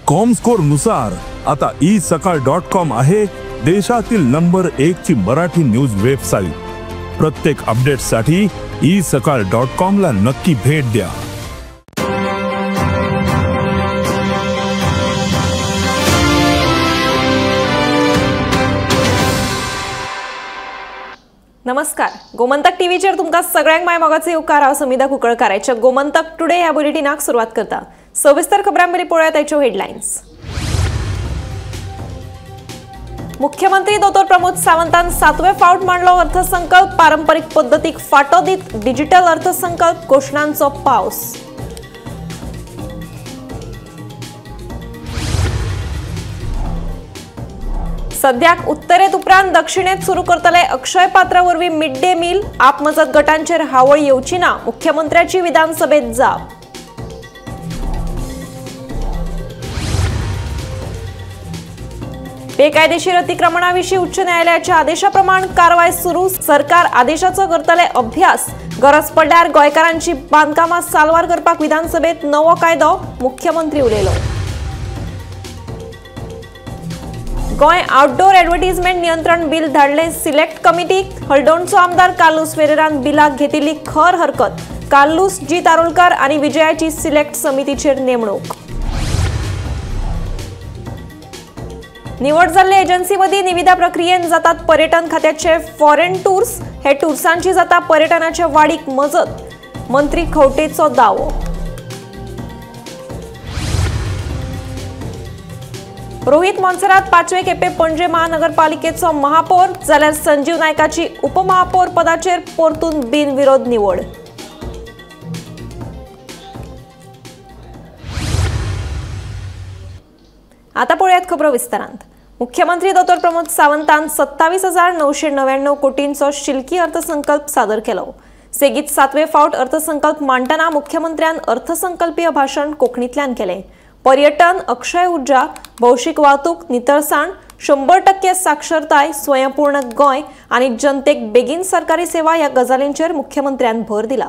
Comscore नुसार आता esakal.com आहे देशातील नंबर 1 ची मराठी न्यूज वेबसाईट। प्रत्येक अपडेटसाठी esakal.com ला नक्की भेट द्या। नमस्कार, गोमंतक टीव्हीचेर तुमकां सगळ्यांक my मोगाचो येवकार। हांव समिधा कुंकळकाराच्या गोमंतक टुडे ह्या बुलेटिनाक सुरवात करता। सविस्तर खबरां मेरेन पळोवया ताच्यो हेडलायन्स। मुख्यमंत्री दोतोर प्रमोद सावंतान सातवे फावट मांडलो अर्थसंकल्प। पारंपरिक पद्दतीक फाटो दीत डिजिटल अर्थसंकल्प घोशणांचो पावस। सद्याक उत्तरेत उपरांत दक्षिणेत सुरू करतले अक्षय पात्रा वरवीं मिड डे मील। आप मजत गटांचेर हावळ येवची ना, मुख्यमंत्र्याची विधानसभेत जाप। बेकायदेशीर अतिक्रमणाविशीं उच्च न्यायालयाच्या आदेशाप्रमाण कारवाय सुरू। सरकार आदेशाचो करतले अभ्यास। गरज पडल्यार गोंयकारांची बांदकामां साल्वार करपाक विधानसभेत नवो कायदो, मुख्यमंत्री उलयलो। गोंय आउटडोर एडवर्टीजमेंट नियंत्रण बिल धाडले सिलेक्ट कमिटीक। हळदोणचो आमदार कार्लुस फेरेरान बिलाक घेतिल्ली खर हरकत। कार्लुस जी तारुलकर आनी विजयाची सिलेक्ट समितीचेर नेमणूक। निवड जाल्ले एजन्सी मदीं निविदा प्रक्रियेन जातात पर्यटन खात्याचे फॉरेन टूर्स। हे टूर्सांची जाता पर्यटनाच्या वाडीक मजत, मंत्री खवटेचो दावो। रोहित मोन्सेरात पांचवे खेपे पणजे महानगरपालिकेचो महापौर जाल्यार संजीव नायकाची उपमहापौर पदाचेर परतून बिनविरोध निवड। आता पळोवयात खबरो विस्तारांत। मुख्यमंत्री दोतोर प्रमोद सावंतान 27,999 कोटींचो शिल्की अर्थसंकल्प सादर केलो। सेगीत सातवे फावट अर्थसंकल्प मांडटना मुख्यमंत्र्यान अर्थसंकल्पीय भाशण कोंकणींतल्यान केलें। पर्यटन, अक्षय ऊर्जा, भौशीक वाहतूक, नितळसाण, 100% साक्षरताय, स्वयंपूर्ण गोंय आनी जनतेक बेगीन सरकारी सेवा ह्या गजालींचेर मुख्यमंत्र्यान भर दिला।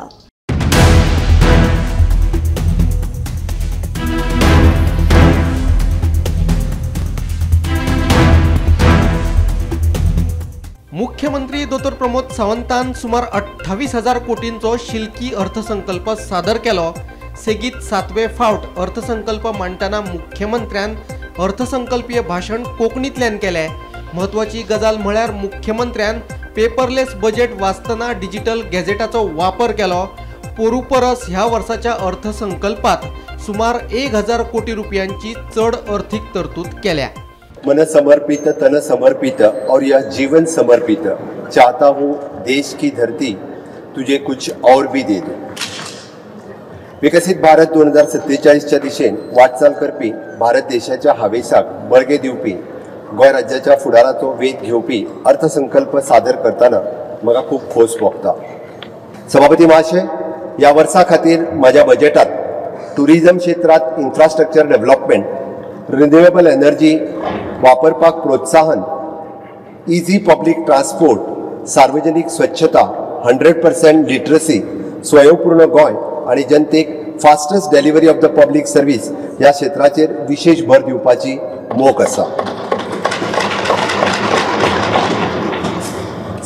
मुख्यमंत्री दोतोर प्रमोद सावंतान सुमार 28,000 कोटींचो शिल्की अर्थसंकल्प सादर केलो। सेगीत सातवे फावट अर्थसंकल्प मांडटना मुख्यमंत्र्यान अर्थसंकल्पीय भाशण कोंकणींतल्यान केलें। म्हत्वाची गजाल म्हळ्यार मुख्यमंत्र्यान पेपरलेस बजेट वाचतना डिजिटल गॅझेटाचो वापर केलो। पोरू परस ह्या वर्साच्या अर्थसंकल्पात सुमार 1,000 कोटी रुपयांची चड अर्थीक तरतूद केल्या। मन समर्पित, तन समर्पित और यह जीवन समर्पित, चाहता हूँ देश की धरती तुझे कुछ और भी दे दो। विकसित भारत 2047च्या दिशेन वाटचाल करपी भारत देशाच्या हावेसाक बळगें दिवपी गोंय राज्याच्या फुडाराचो वेध घेवपी अर्थसंकल्प सादर करतना म्हाका खूब खोस भोगता। सभापती महाशय, ह्या वर्सा खातीर म्हाज्या बजेटात टुरिझम क्षेत्रांत इन्फ्रास्ट्रक्चर डेव्हलपमेंट, रिन्युएबल एनर्जी वापरपाक प्रोत्साहन, इझी पब्लीक ट्रान्सपोर्ट, सार्वजनिक स्वच्छता, 100% लिटरसी, स्वयंपूर्ण गोंय आनी जनतेक fastest delivery of the public service ह्या क्षेत्राचेर विशेष भर दिवपाची मोख आसा।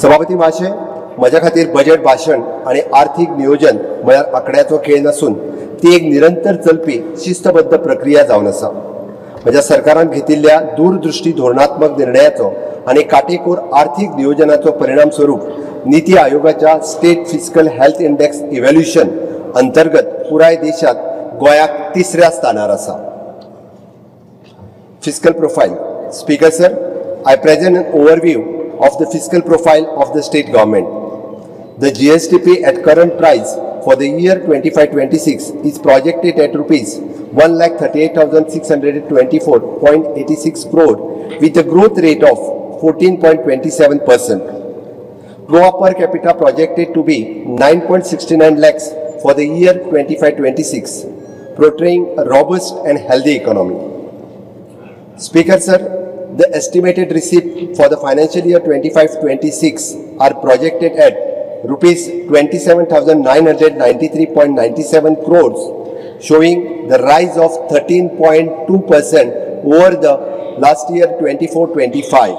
सभापती महाशय, म्हज्या खातीर बजेट भाशण आनी आर्थीक नियोजन म्हळ्यार आंकड्याचो खेळ नासून ती एक निरंतर चलपी शिस्तबद्ध प्रक्रिया जावन आसा। म्हज्या सरकारान घेतिल्ल्या दूरदृष्टी धोरणात्मक निर्णयाचो आनी काटेकोर आर्थीक नियोजनाचो परिणाम स्वरूप नीती आयोगाच्या state fiscal health index evaluation अंतर्गत पुराय देशात गोंयाक तिसऱ्या स्थानार आसा। Fiscal profile. Speaker sir, I present an overview of the fiscal profile of the state government. The GSDP at current price for the year 25-26 is projected at rupees 1,38,624.86 crore with a growth rate of 14.27%. Goa per capita projected to be 9.69 lakhs for the year 25-26, portraying a robust and healthy economy. Speaker sir, the estimated receipt for the financial year 25-26 are projected at rupees 27,993.97 crores showing the rise of 13.2% over the last year 24-25.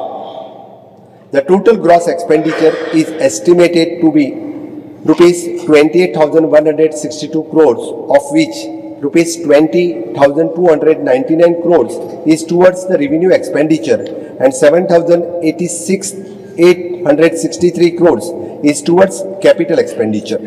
The total gross expenditure is estimated to be rupees 28,162 crores, of which rupees 20,299 crores is towards the revenue expenditure and 7,863 crores is towards capital expenditure.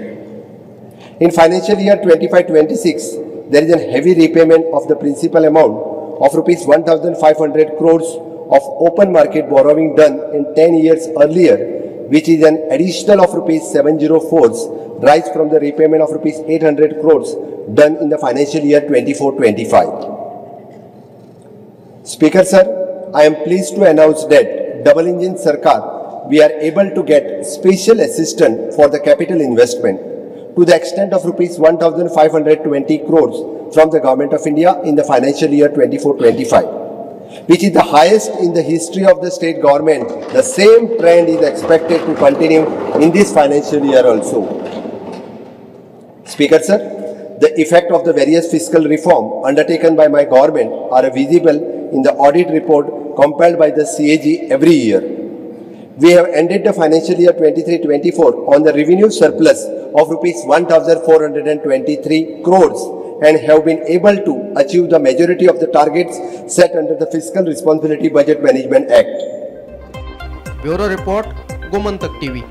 In financial year 25-26, there is a heavy repayment of the principal amount of rupees 1,500 crores of open market borrowing done in 10 years earlier, which is an additional of rupees 704 rise from the repayment of rupees 800 crores done in the financial year 24-25. Speaker sir, I am pleased to announce that Double Engine Sarkar, we are able to get special assistance for the capital investment to the extent of rupees 1,520 crores from the Government of India in the financial year 24-25, which is the highest in the history of the state government. The same trend is expected to continue in this financial year also. Speaker sir, the effect of the various fiscal reform undertaken by my government are visible in the audit report compiled by the CAG every year. We have ended the financial year 23-24 on the revenue surplus of rupees 1,423 crores and have been able to achieve the majority of the targets set under the Fiscal Responsibility Budget Management Act. Bureau Report, Gomantak TV.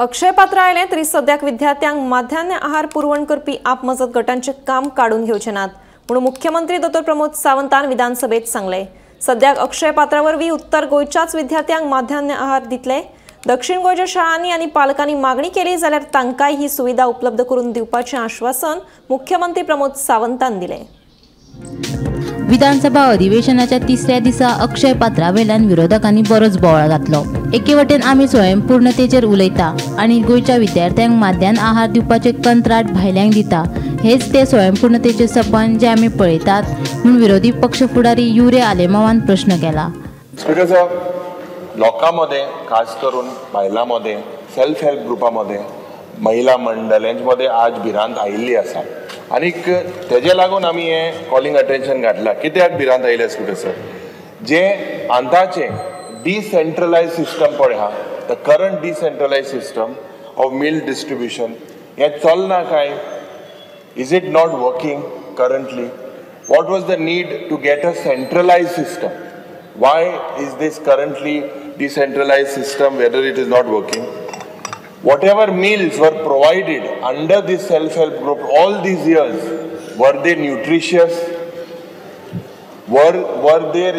Akshay पात्र आयलें तरी सद्याक विद्यार्थ्यांक माध्यान्ह आहार पुरवण करपी आप मजत गटांचे काम काडून घेवचे नात म्हणून मुख्यमंत्री दोतोर प्रमोद सावंतान विधानसभेत सांगले। सद्याक अक्षय पात्रा वरवीं उत्तर गोंयच्याच विद्यार्थ्यांक माध्यान्ह आहार दितले। दक्षिण गोंयच्या शाळांनी आनी पालकांनी मागणी केली जाल्यार तांकांय ही सुविधा उपलब्ध करून दिवपाचें आश्वासन मुख्यमंत्री प्रमोद सावंतान दिलें। विधानसभा अधिवेशनाच्या तिसऱ्या दिसा अक्षय पात्रा वेल्यान विरोधकांनी बरोच बोवाळ घातलो। एके वटेन आमी स्वयंपूर्णतेचेर उलयता आनी गोंयच्या विद्यार्थ्यांक माध्यान आहार दिवपाचें कंत्राट भायल्यांक दिता, हेच ते स्वयंपूर्णतेचें सपन जें आमी पळयतात म्हूण विरोधी पक्ष फुडारी युरे आलेमावान प्रश्न केला। स्पीकर साहेब, लोकां मदें खास करून बायलां मदें सेल्फ हेल्प ग्रुपां मदें महिला मंडळ हेंचे मदें आज भिरांत आयिल्ली आसा आनीक तेजे लागून आमी हें कॉलिंग अटेन्शन घातलां। कित्याक भिरांत आयिल्ली स्पीकर सर, जें आतांचें डिसेंट्रलायज सिस्टम पळय आहा, the current decentralise system of meal distribution हें चलना काय? Is it not working currently? What was the need to get a centralise system? Why is this currently decentralized system, whether it is not working? Whatever meals were provided under this self-help group all these years, were they nutritious? Were they,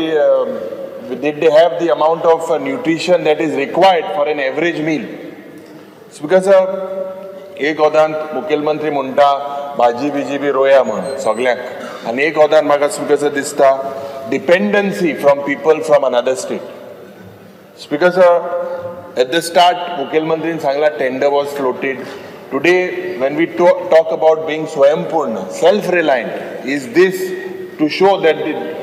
did they have the amount of nutrition that is required for an average meal? It's because एक ओदान मुखेलमंत्री म्हणटा भाजी busy बी रोया म्हण सगळ्यांक, आनी एक ओदान म्हाका स्पीकर दिसता dependency from people from another state. Speaker sir, at the start मुखेलमंत्रीन सांगला tender was floated. Today when we talk about being स्वयंपूर्ण, self reliant, is this to show that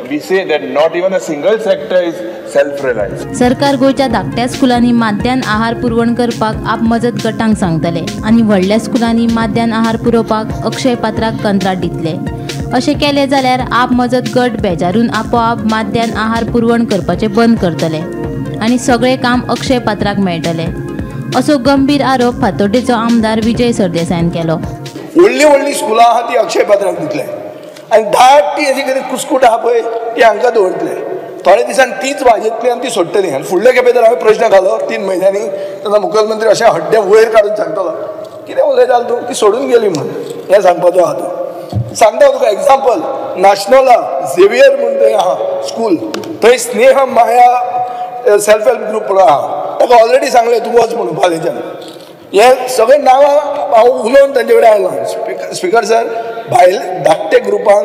we say that not even a single sector is self reliant. सरकार गोंयच्या धाकट्या स्कुलांनी माध्यान आहार पुरवण करपाक आप मजत गटांक सांगतले आनी व्हडल्या स्कुलांनी माध्यान आहार पुरोवपाक अक्षय पात्राक कंत्राट दितले। अशें केलें जाल्यार आप मजत गट बेजारून आपोआप माध्यान आहार पुरवण करपाचें बंद करतले आनी सगळें काम अक्षय पात्राक मेळटलें, असो गंभीर आरोप फातोड्डेचो आमदार विजय सरदेसायान केलो। व्हडलीं व्हडलीं स्कुलां आहा ती अक्षय पात्राक दितले आनी धाकटी अशी कितें कुस्कूट आहा पळय ती हांकां दवरतले। थोड्या दिसान तीच भाजयतली आनी ती सोडटली। आनी फुडले खेपे जर हांवें प्रश्न घालो 3 म्हयन्यांनी तेन्ना मुखेलमंत्री अशें हड्डें वयर काडून सांगतलो कितें उलयता तूं, ती सोडून गेली म्हूण। हें सांगपाचो आहा तूं सांगता तुका एग्जाम्पल, नाशनोला झेवियर म्हूण थंय आहा स्कूल, थंय Sneha Maya self help group म्हणून आहा, ताका ऑलरेडी सांगलें तूं वच म्हणून फाल्यांच्यान। हें सगळें नांवां हांव उलोवन तांचे कडेन आयलां। स्पीकर सर, भायल धाकटे ग्रुपांक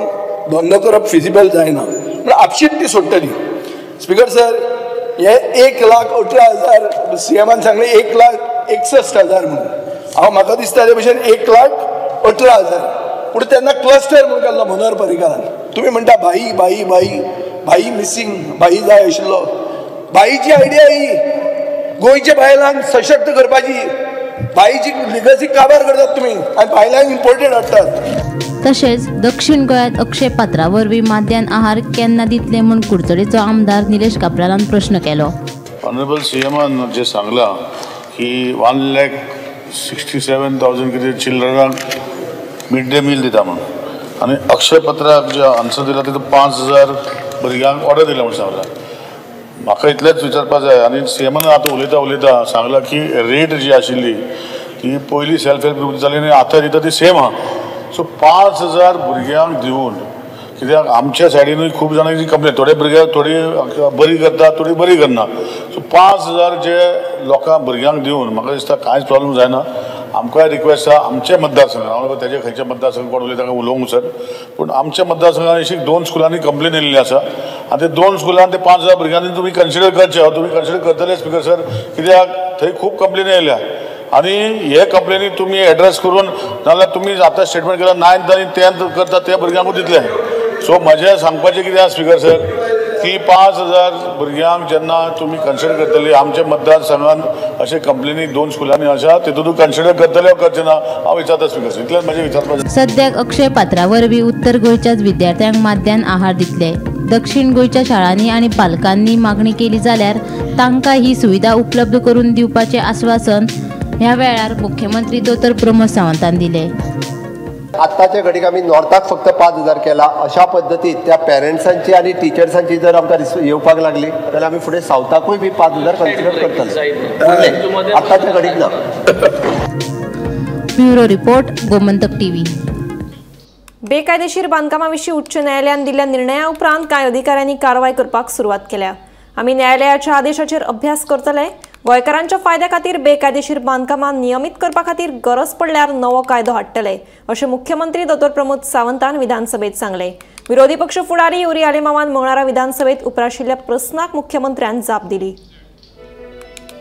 धंदो करप फिजिबल जायना म्हण आपशीच ती सोडटली। स्पीकर सर, हे 1,18,000 सीएमान सांगलें 1,61,000 म्हणून, हांव म्हाका दिसता ते भशेन 1,18,000। पूण तेन्ना क्लस्टर म्हणून केल्लो मनोहर पर्रीकारान। तुमी म्हणटा भाई भाई भाई भाई मिसींग, भाई जाय आशिल्लो. भाईची आयडिया ही गोंयच्या बायलांक सशक्त करपाची. भाईची लिगसी काबार करतात तुमी आनी बायलांक इम्पोर्टेड हाडटात. तशेंच दक्षिण गोंयांत अक्षय पात्रा वरवीं माध्यान आहार केन्ना दितले म्हूण कुडचडेचो आमदार निलेश काब्रालान प्रश्न केलो. ऑनरेबल सीएमान जे सांगलां की 1,67,000 कितें चिल्ड्रनाक मिड डे मील दिता म्हणून आनी अक्षय पत्राक जे आन्सर दिला तितून 5,000 भुरग्यांक ऑर्डर दिला म्हणून सांगलां. म्हाका इतलेंच विचारपाक जाय आनी सीएमान आतां उलयता उलयता सांगलां की रेट जी आशिल्ली ती पयलीं सेल्फ हेल्प ग्रूप जाली आनी आतां दिता ती सेम आहा. सो 5,000 भुरग्यांक दिवन कित्याक आमच्या सायडीनूय खूब जाणांची कंप्लेन, थोडे भुरगे थोडी बरी करता थोडी बरी करना. सो 5,000 जे लोकांक भुरग्यांक दिवन म्हाका दिसता कांयच प्रॉब्लम जायना. आमकांय रिक्वेस्ट आसा आमच्या मतदारसंघात, हांव तेजे खंयच्या मतदारसंघ कोण उलयता उलोवंक सर, पूण आमच्या मतदारसंघात अशी 2 स्कुलांनी कंप्लेन येयल्ली आसा आनी ते 2 स्कुलान ते 5,000 भुरग्यांनी तुमी कन्सिडर करचे. तुमी कन्सिडर करतले स्पिकर सर, कित्याक थंय खूब कंप्लेनी येयल्या आनी हे कंप्लेनी तुमी एड्रेस करून नाजाल्यार तुमी आतां स्टेटमेंट केला 9th आनी 10th करता त्या भुरग्यांकूच दितले. सो म्हजें सांगपाचें कितें आसा स्पिकर सर की 5,000 भुरग्यांक जेन्ना तुमी कन्सिडर करतली आमच्या मतदारसंघात अशे कंप्लेनी 2 स्कुलांनी आसा तितून कन्सिडर करतले करचे ना हांव विचारता स्पिकर सर, इतलेंच म्हजें विचारपाचें. सद्याक अक्षय पात्रा वरवीं उत्तर गोंयच्याच विद्यार्थ्यांक माध्यान आहार दितले. दक्षिण गोंयच्या शाळांनी आनी पालकांनी मागणी केली जाल्यार तांकां ही सुविधा उपलब्ध करून दिवपाचें आस्वासन ह्या वेळार मुख्यमंत्री दोतोर प्रमोद सावंतान दिले. आत्ताच्या घडीक आमी नॉर्थाक फक्त 5,000 केला. अशा पद्दतीन त्या पेरंट्सांची आनी टिचर्सांची जर आमकां येवपाक लागली जाल्यार आमी फुडें सावथाकूय बी 5,000 कन्सिडर करतले. आत्ताच्या घडीक ना. Bureau report, Gomantak TV. बेकायदेशीर बांदकामा विशीं उच्च न्यायालयान दिल्ल्या निर्णया उपरांत कांय अधिकाऱ्यांनी कारवाय करपाक सुरवात केल्या. आमी न्यायालयाच्या आदेशाचेर अभ्यास करतले. गोंयकारांच्या फायद्या खातीर बेकायदेशीर बांदकामां नियमीत करपा खातीर गरज पडल्यार नवो कायदो हाडटले अशें मुख्यमंत्री दोतोर प्रमोद सावंतान विधानसभेत सांगलें. विरोधी पक्ष फुडारी युरी आलेमावान मंगळारा विधानसभेत उप्राशिल्ल्या प्रस्नाक मुख्यमंत्र्यान जाप दिली.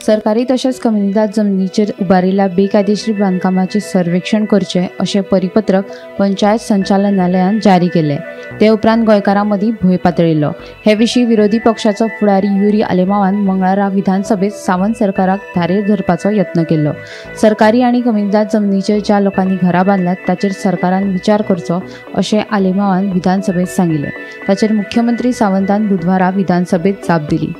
सरकारी तशेंच कम्युनिदाद जमनीचेर उबारिल्ल्या बेकायदेशीर बांदकामाचें सर्वेक्षण करचें अशें परिपत्रक पंचायत संचालनालयान जारी केलें. ते उपरांत गोंयकारां मदीं भंय पातळिल्लो. हे विशीं विरोधी पक्षाचो फुडारी युरी आलेमावान मंगळारा विधानसभेत सावंत सरकाराक धारेर धरपाचो यत्न केल्लो. सरकारी आनी कम्युनिदाद जमनीचेर ज्या लोकांनी घरां बांदल्यात ताचेर सरकारान विचार करचो अशें आलेमावान विधानसभेत सांगिल्लें. ताचेर मुख्यमंत्री सावंतान बुधवारा विधानसभेत जाप दिली.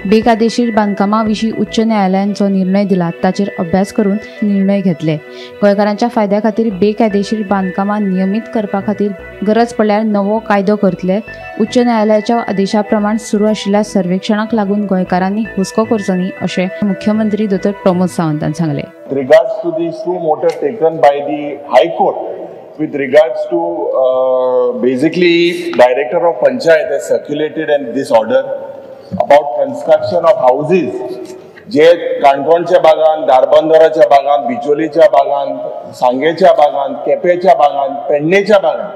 बेकायदेशीर बांदकामा विशीं उच्च न्यायालयान जो निर्णय दिला ताचेर अभ्यास करून निर्णय घेतले. गोंयकारांच्या फायद्या खातीर बेकायदेशीर बांदकामां नियमीत करपा खातीर गरज पडल्यार नवो कायदो करतले. उच्च न्यायालयाच्या आदेशा प्रमाण सुरू आशिल्ल्या सर्वेक्षणाक लागून गोंयकारांनी हुस्को करचो न्ही अशें मुख्यमंत्री दोतोर प्रमोद सावंतान सांगलें. Regards to the suo motu taken by the High Court with regards to basically Director of Panchayat has circulated and this order about construction of houses जे काणकोणच्या भागान, धारबांदोराच्या भागान, बिचोलीच्या भागान, सांगेच्या भागान, केपेच्या भागान, पेडणेच्या भागान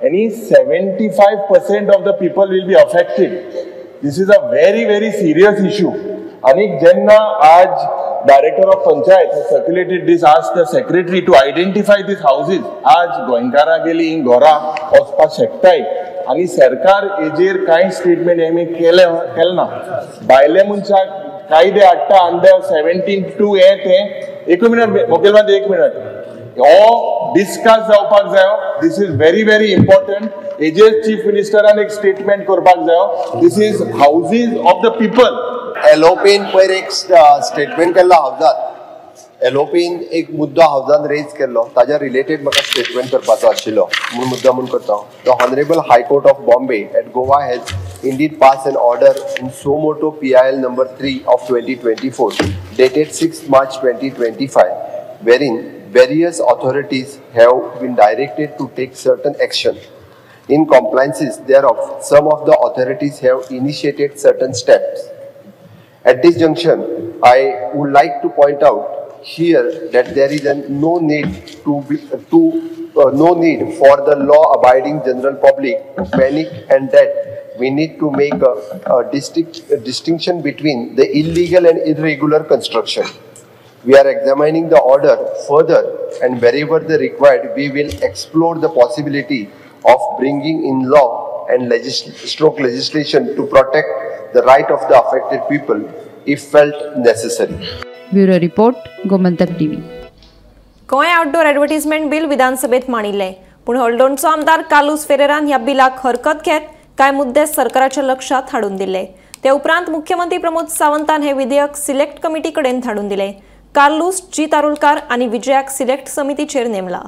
आनी 75% of the people will be affected. This is a very very serious issue. आनी जेन्ना आज Director of Panchayat has circulated this, asked the secretary to identify these houses. आज गोंयकारां गेली ही घरां वचपाक शकताय आनी सरकार हेजेर कांय स्टेटमेंट हेमी केलें ना. भायले मनशाक कायदे हाडटा अंडर 17(2) हे ते एक मिनट मुखेलमंत्री एक मिनट हो डिस्कस जावपाक जायो. This is very very important. हेजेर चीफ मिनिस्टरान एक स्टेटमेंट करपाक जायो. This is houses of the people. एलओपीन पयर एक स्टेटमेंट केल्लो हावजात, एलओपीन एक मुद्दो हावजान रेज केल्लो ताज्या रिलेटेड म्हाका स्टेटमेंट करपाचो आशिल्लो म्हूण मुद्दा म्हूण करता. The honourable High Court of Bombay at Goa has indeed passed an order in suo motu PIL number 3 of 2024 dated 6 March 2025 wherein various authorities have been directed to take certain action. In compliances thereof, some of the authorities have initiated certain steps. At this junction, I would like to point out here that there is no need for the law-abiding general public to panic, and that we need to make a distinction between the illegal and irregular construction. We are examining the order further, and wherever the required, we will explore the possibility of bringing in law and stroke legislation to protect the right of the affected people if felt necessary. Bureau report, Gomantak TV. Goa outdoor advertisement bill विधानसभेत मांडिल्लें, पूण हळदोणचो आमदार कार्लुस फेरेरान ह्या बिलाक हरकत घेत कांय मुद्दे सरकाराच्या लक्षात हाडून दिले. ते उपरांत मुख्यमंत्री प्रमोद सावंतान हे विधेयक सिलेक्ट कमिटी कडेन धाडून दिले. कार्लुस जी तारुलकार आनी विजयाक सिलेक्ट समितीचेर नेमला.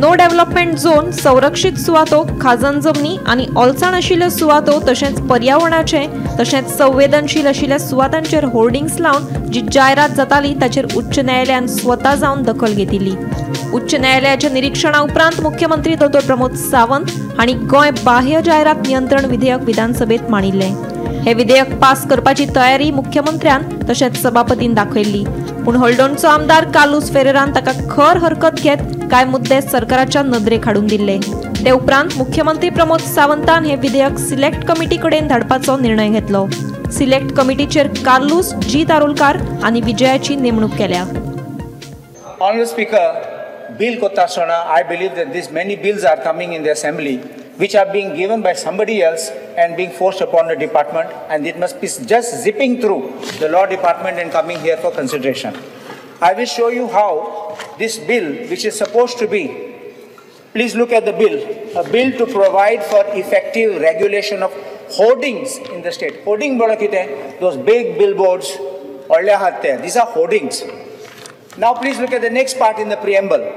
नो डेव्हलपमेंट झोन, संरक्षित सुवातो, खाजन जमनी आनी ओलसाण आशिल्ल्यो सुवातो तशेंच पर्यावरणाचे तशेंच संवेदनशील आशिल्ल्या सुवातांचेर होर्डिंग्स लावन जी जायरात जाताली ताचेर उच्च न्यायालयान स्वता जावन दखल घेतिल्ली. उच्च न्यायालयाच्या निरीक्षणा उपरांत मुख्यमंत्री दोतोर प्रमोद सावंत हांणी गोंय बाह्य जायरात नियंत्रण विधेयक विधानसभेत मांडिल्लें. हे विधेयक पास करपाची तयारी मुख्यमंत्र्यान तशेंच सभापतीन दाखयल्ली, पूण हळदोणचो आमदार कार्लुस फेरेरान ताका खर हरकत घेत कांय मुद्दे सरकाराच्या नदरेक हाडून दिल्ले. ते उपरांत मुख्यमंत्री प्रमोद सावंतान हे विधेयक सिलेक्ट कमिटी कडेन धाडपाचो निर्णय घेतलो. सिलेक्ट कमिटीचेर कार्लुस जी तारुलकार आनी विजयाची नेमणूक केल्या. Honourable Speaker, bill कोत्ता आसतना I believe that this many bills are coming in the assembly which are being given by somebody else and being forced upon the department, and it must be just zipping through the law department and coming here for consideration. I will show you how this bill, which is supposed to be, please look at the bill, a bill to provide for effective regulation of hoardings in the state. Hoarding म्हणल्यार कितें? Those big billboards, व्हडले आहात ते, these are hoardings. Now please look at the next part in the preamble.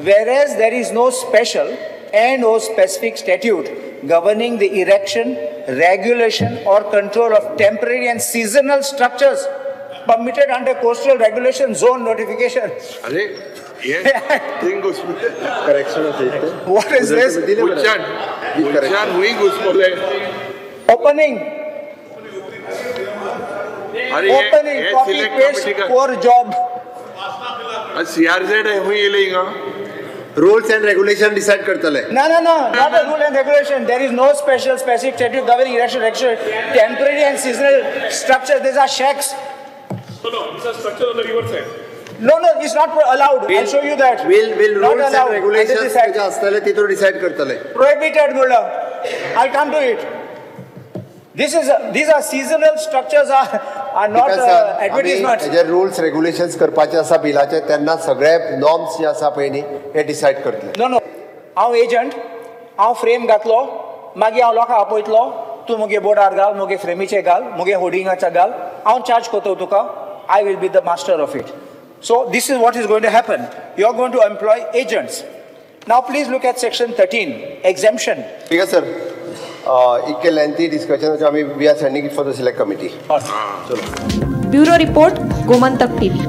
Whereas there is no special and or specific statute governing the erection, regulation or control of temporary and seasonal structures permitted under coastal regulation zone notification. Arey, thing usme correction. What is this? Uchan hui ghusmole. Opening. Opening, copy paste, core job. CRZ hui ilega. Rules and regulation decide करतले. No, no, no, not a rule and regulation. There is no special specific statute governing erection, regulation, temporary and seasonal structures. These are shacks. No, no, these are structures on the river side. No, no, it's not allowed. I'll show you that. Will rules and regulations जे आसतले तितून decide करतले. Prohibited म्हणलं. I'll come to it. This is these are seasonal structures are not advertisements. J rules regulations करपाचे आसा बिलाचे तेन्ना सगळे norms जे आसा पळय न्ही हे डिसायड करतले. नो नो, हांव एजंट, हांव फ्रेम घातलो, मागीर हांव लोकांक आपयतलो, तूं मुगे बोर्डार घाल, मुगे फ्रेमीचे घाल, मुगे होर्डिंगाचे घाल, हांव चार्ज करतलो तुका. I will be the master of it. So this is what is going to happen. You are going to employ agents. Now please look at section 13, exemption. ठीक आहे सर, इतके लेंथी डिस्कशन आमी we are sending it for the select committee. Bureau report, Gomantak TV.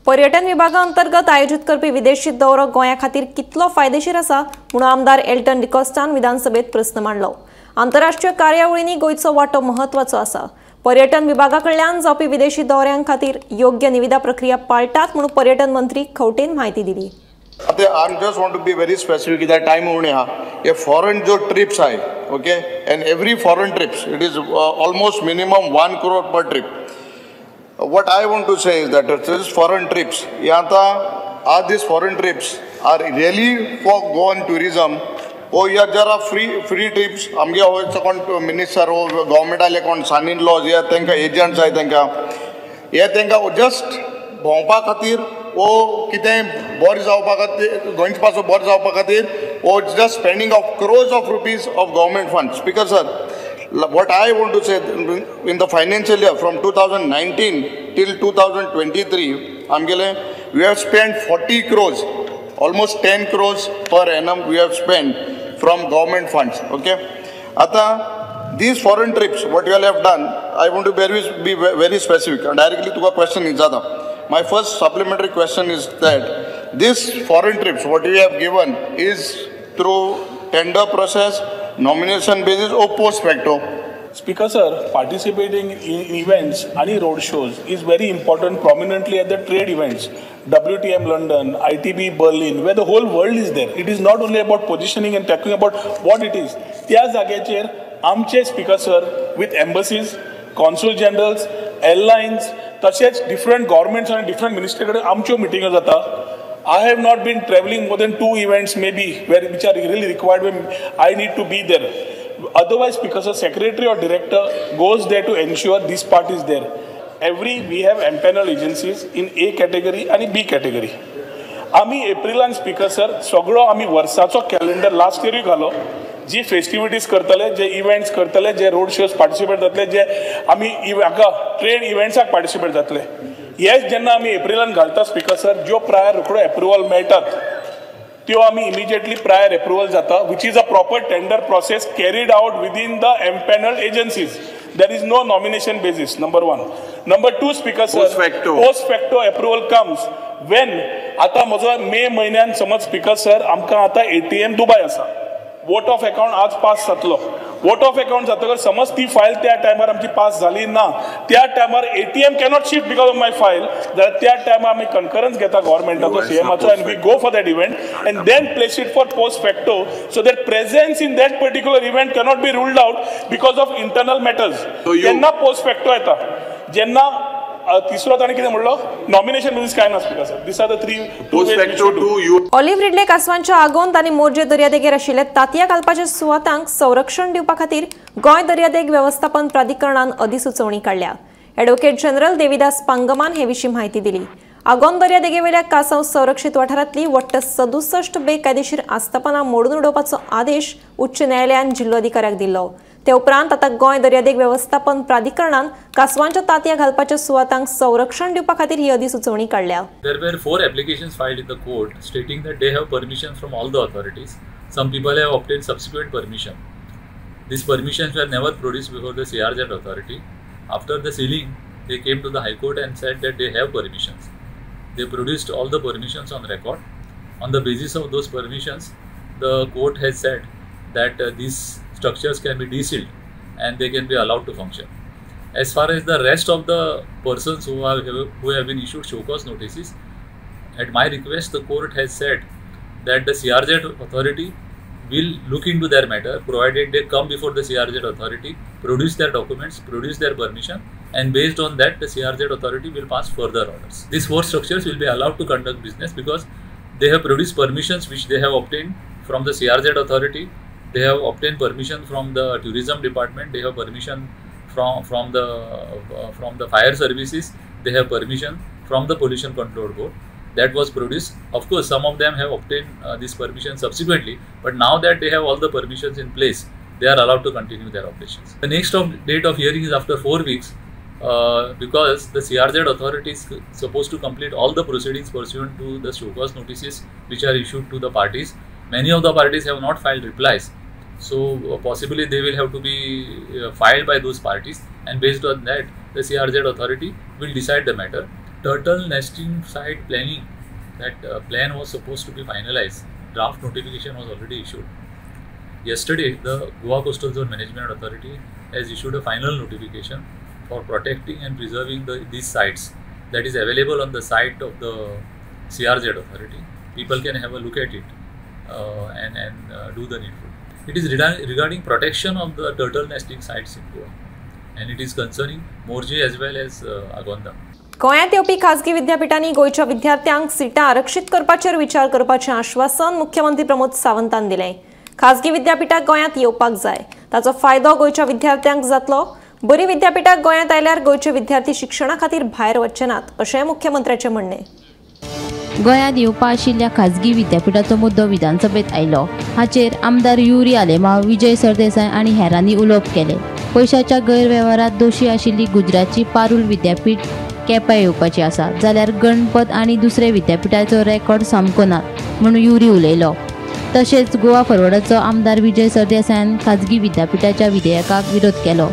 पर्यटन विभागा अंतर्गत आयोजित करपी विदेशी दौरो गोंया खातीर कितलो फायदेशीर आसा म्हणून आमदार एल्टन डिकॉस्टान विधानसभेत प्रस्न मांडलो. आंतरराष्ट्रीय कार्यावळींनी गोंयचो वांटो म्हत्वाचो आसा. पर्यटन विभागा कडल्यान जावपी विदेशी दौऱ्यां खातीर योग्य निविदा प्रक्रिया पाळटात म्हणून पर्यटन मंत्री खवटेन म्हायती दिली. I just want to be very specific कित्याक टायम उणे आहा. हे फॉरेन जो ट्रिप्स आहाय, okay, and every foreign trips it is almost minimum 1 crore per trip. What I want to say is that this foreign trips हे आतां are these foreign trips are really for Goan tourism ओ या जरा free free trips आमगे हो कोण minister हो गव्हर्मेंटाले कोण सन in laws या तांकां एजंट्स आहाय तांकां हे तांकां जस्ट भोंवपा खातीर वो कितें बरें जावपा खातीर गोंयचे पासून बरें जावपा खातीर वो just spending of crores of rupees of government fund. Speaker sir, what I want to say in the financial year from 2019 till 2023 आमगेले we have spend 40 crores, almost 10 crores per annum we have spend from government funds. Okay, आतां these foreign trips what you all have done, I want to be very specific directly तुका question विचारता. My first supplementary question is that this foreign trips what you have given is through tender process, nomination basis or post facto? Speaker sir, participating in events and road shows is very important, prominently at the trade events, WTM London, ITB Berlin, where the whole world is there. It is not only about positioning and talking about what it is. त्या जाग्याचेर आमचे speaker sir with embassies, consul generals, airlines, तशेंच different governments आनी different ministry कडेन आमच्यो मिटिंगो जाता. I have not been travelling more than 2 events maybe where which are really required when I need to be there. Otherwise because a secretary or director goes there to ensure this part is there. Every we have empanel agencies in A category आनी बी category. आमी एप्रिलान speaker sir सगळो आमी वर्साचो calendar last इयरूय घालो. जी festivities करतले, जे events करतले, जे road shows participate जातले, जे आमी हाका ट्रेड इव्हेंट्साक पार्टिसिपेट जातले, हेच जेन्ना आमी एप्रिलान घालता स्पीकर सर, ज्यो प्रायर रोखड्यो एप्रुवल मेळटात त्यो आमी इमिजिएटली प्रायर एप्रुवल जाता, which is a proper tender process carried out within the empanelled agencies. There is no nomination basis, number 1. Number 2, speaker sir, post facto approval comes when आतां म्हजो मे म्हयन्यान समज speaker sir आमकां आतां ATM Dubai आसा, vote of account आज pass जातलो. Vote of account जातकर समज ती फायल त्या टायमार आमची पास जाली ना, त्या टायमार ATM cannot shift because of my file, जाल्यार त्या टायमार आमी कन्करन्स घेता गव्हर्मेंटाचो, सीएमाचो, and we go for that event and then place it for post facto so that presence in that particular event cannot be ruled out because of internal matters. जेन्ना post facto येता, जेन्ना तिसरो ताणें कितें म्हणलो, नॉमिनेशन बेसीस काय ना speaker sir. These are the 3 2. Olive ridley कासवांच्या Agonda आनी मोरजे दर्यादेगेर आशिल्ले तातयां घालपाच्या सुवातांक संरक्षण दिवपा खातीर गोंय दर्यादेग वेवस्थापन प्राधिकरणान अधिसुचोवणी काडल्या. ॲडव्होकेट जनरल देविदास पांगमान हे विशीं म्हायती दिली. आगोंद दर्यादेगेवेल्या कासव संरक्षित वाठारांतली वट्ट 67 बेकायदेशीर आस्थापनां मोडून उडोवपाचो आदेश उच्च न्यायालयान जिल्लोधिकाऱ्याक दिल्लो. ते उपरांत आतां गोंय दर्यादेग वेवस्थापन प्राधिकरणान कासवांच्या तातयां घालपाच्या सुवातांक संरक्षण दिवपा खातीर ही अधिसुचोवणी काडल्या. There were 4 applications filed in the court stating that they have permission from all the authorities. Some people have obtained subsequent permission. These permissions were never produced before the CRZ authority. After the sealing, they came to the High Court and said that they have permissions. They produced all the permissions on record. On the basis of those permissions, the court has said that these structures can be desealed and they can be allowed to function. As far as the rest of the persons who have been issued show cause notices, at my request, the court has said that the CRZ authority will look into their matter, provided they come before the CRZ authority, produce their documents, produce their permission, and based on that, the CRZ authority will pass further orders. These 4 structures will be allowed to conduct business because they have produced permissions which they have obtained from the CRZ authority. They have obtained permission from the tourism department. They have permission from the fire services. They have permission from the pollution control board. That was produced. Of course, some of them have obtained this permission subsequently, but now that they have all the permissions in place, they are allowed to continue their operations. The next date of hearing is after 4 weeks, because the CRZ authority is supposed to complete all the proceedings pursuant to the show cause notices which are issued to the parties. Many of the parties have not filed replies, so possibly they will have to be filed by those parties, and based on that, the CRZ authority will decide the matter. Turtle nesting site planning, that plan was supposed to be finalized. Draft notification was already issued. Yesterday, the Goa Coastal Zone Management Authority has issued a final notification for protecting and preserving these sites that is available on the site of the CRZ authority. People can have a look at it and do the needful. It is regarding protection of the turtle nesting sites in Goa, and it is concerning Morjim as well as Agonda. गोंयांत येवपी खाजगी विद्यापीठांनी गोंयच्या विद्यार्थ्यांक सिटां आरक्षीत करपाचेर विचार करपाचें आश्वासन मुख्यमंत्री प्रमोद सावंतान दिलें. खाजगी विद्यापीठां गोंयांत येवपाक जाय, ताचो फायदो गोंयच्या विद्यार्थ्यांक जातलो. बरी विद्यापीठां गोंयांत आयल्यार गोंयचे विद्यार्थी शिक्षणा खातीर भायर वचचे नात, अशें मुख्यमंत्र्याचें म्हणणें. गोंयांत येवपा आशिल्ल्या खाजगी विद्यापीठाचो मुद्दो विधानसभेत आयलो. हाचेर आमदार युरी आलेमाव, विजय सरदेसाय आनी हेरांनी उलोवप केलें. पयशाच्या गैरवेव्हारांत दोशी आशिल्ली गुजरातची पारूल विद्यापीठ केप्यां येवपाची आसा, जाल्यार गणपत आनी दुसरे विद्यापीठाचो रेकॉर्ड सामको ना म्हूण युरी उलयलो. तशेंच गोवा फॉरवर्डाचो आमदार विजय सरदेसायान खाजगी विद्यापीठाच्या विधेयकाक विरोध केलो.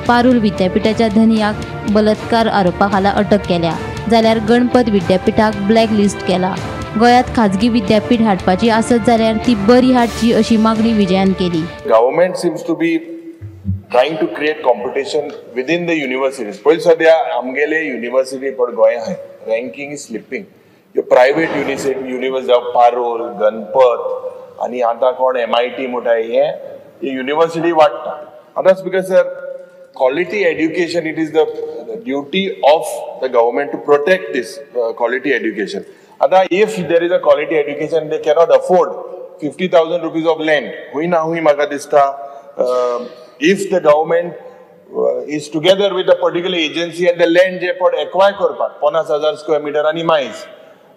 पारूल विद्यापीठाच्या धनयाक बलात्कार आरोपा खाला अटक केल्या, जाल्यार गणपत विद्यापीठाक ब्लॅक लिस्ट केला. गोंयांत खाजगी विद्यापीठ हाडपाची आसत जाल्यार ती बरी हाडची अशी मागणी विजयान केली. Government seems to be trying to create competition within the universities. पयलीं सद्या आमगेले युनिवर्सिटी पण गोंय आहाय रँकींग is slipping. ह्यो प्रायवेट युनिवर्सिटी जावं पारोल, गणपत आनी आतां कोण MIT म्हणटा, हे युनिवर्सिटी वाडटा. आतां speaker sir, quality education, it is the duty of the government to protect this quality education. आतां if there is a quality education they cannot afford 50,000 rupees of land, हुंय ना हुंय म्हाका दिसता if the government is together with a particular agency and the land जे पड acquire करपाक 50,000 square metre आनी मायज,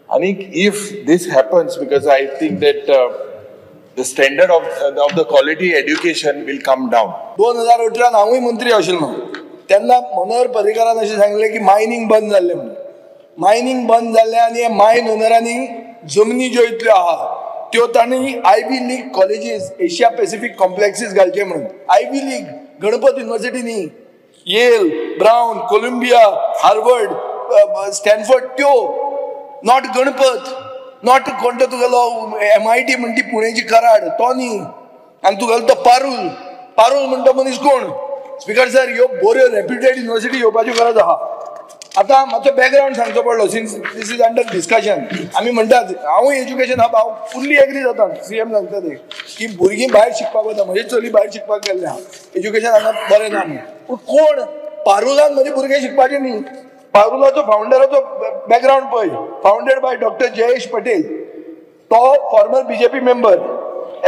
आनी if this happens, because I think that the standard of the quality education will come down. 2018 हांवूय मंत्री आशिल्लो तेन्ना मनोहर पर्रीकारान अशें सांगलें की मायनींग बंद जाल्लें म्हणून. मायनींग बंद जाल्लें आनी मायन ओनरांनी जमनी ज्यो इतल्यो आहा त्यो तांणी Ivy League colleges, Asia Pacific complexes घालचे म्हणून. आयव्ही लीग गणपत युनिवर्सिटी न्ही, Yale, Brown, Columbia, Harvard, Stanford त्यो, not Ganpat, not कोणतो तुगेलो MIT म्हणटी पुणेची कराड तो न्ही, आनी तुगेलो तो पारूल, पारूल म्हणटा मनीस कोण? स्पीकर सर, ह्यो बऱ्यो रेप्युटेड युनिवर्सिटी येवपाच्यो गरज आहा. आतां मातसो बॅकग्रावंड सांगचो पडलो since this is under discussion. आमी म्हणटात, हांवूय एज्युकेशन हब, हांव फुल्ली एग्री जाता सीएम सांगता ते की भुरगीं भायर शिकपाक वता. म्हजे चली भायर शिकपाक गेल्लें आहा, एज्युकेशन हांगा बरें ना म्हणून. पूण कोण पारुलान म्हजे भुरगे शिकपाचे न्ही. पारुलाचो फावंडराचो बॅकग्रावंड पळय, founded by doctor Jayesh Patel, तो former BJP member,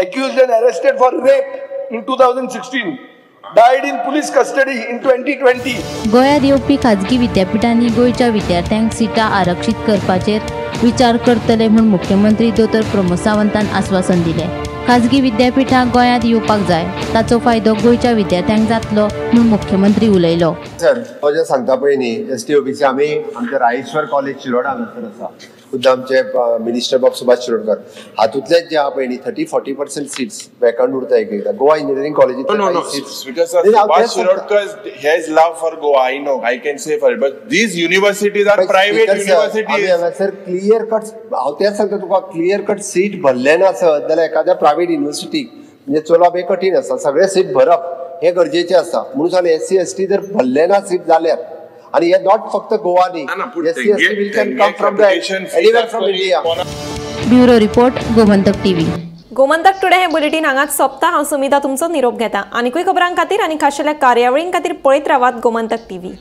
accused and arrested for rape in 2016, died in police custody in 2020. गोंयांत येवपी खाजगी विद्यापिठांनी गोंयच्या विद्यार्थ्यांक सिटां आरक्षीत करपाचेर विचार करतले म्हूण मुख्यमंत्री दोतोर प्रमोद सावंतान आस्वासन दिलें. खाजगी विद्यापिठां गोंयांत येवपाक जाय, ताचो फायदो गोंयच्या विद्यार्थ्यांक जातलो म्हूण मुख्यमंत्री उलयलो. सर, तो जें सांगता पळय न्ही एस टी ओबीसी, आमी आमच्या रायेश्वर कॉलेज शिरोडा हांगासर आसा, खुद्द आमचे मिनिस्टर बाब सुभाष शिरोडकर, हातूंतलेच जे आहा पळय न्ही 30-40% सीट्स वेकंट उरता एक एकदां. गोवा इंजिनियरींग कॉलेजींत Subhash Shirodkar has love for Goa, I know, I can say for it, but these universities are private universities. हांगासर क्लियर कट, हांव तेंच सांगता तुका, क्लियर कट सीट भरले ना सर जाल्यार एखाद्या प्रायवेट युनिवर्सिटीक म्हणजे चलोवप हें कठीण आसा. सगळे सीट भरप हें गरजेचें आसा. म्हणून सांगलें SC ST जर भरले ना सीट जाल्यार, आनी हे not फक्त गोवा न्ही, SC ST will can come from anywhere from India. Bureau report, Gomantak TV. Gomantak today हे बुलेटीन हांगाच सोंपता. हांव सुमिता तुमचो निरोप घेता. आनीकूय खबरां खातीर आनी खाशेल्या कार्यावळीं खातीर पळयत रावात गोमंतक टीव्ही.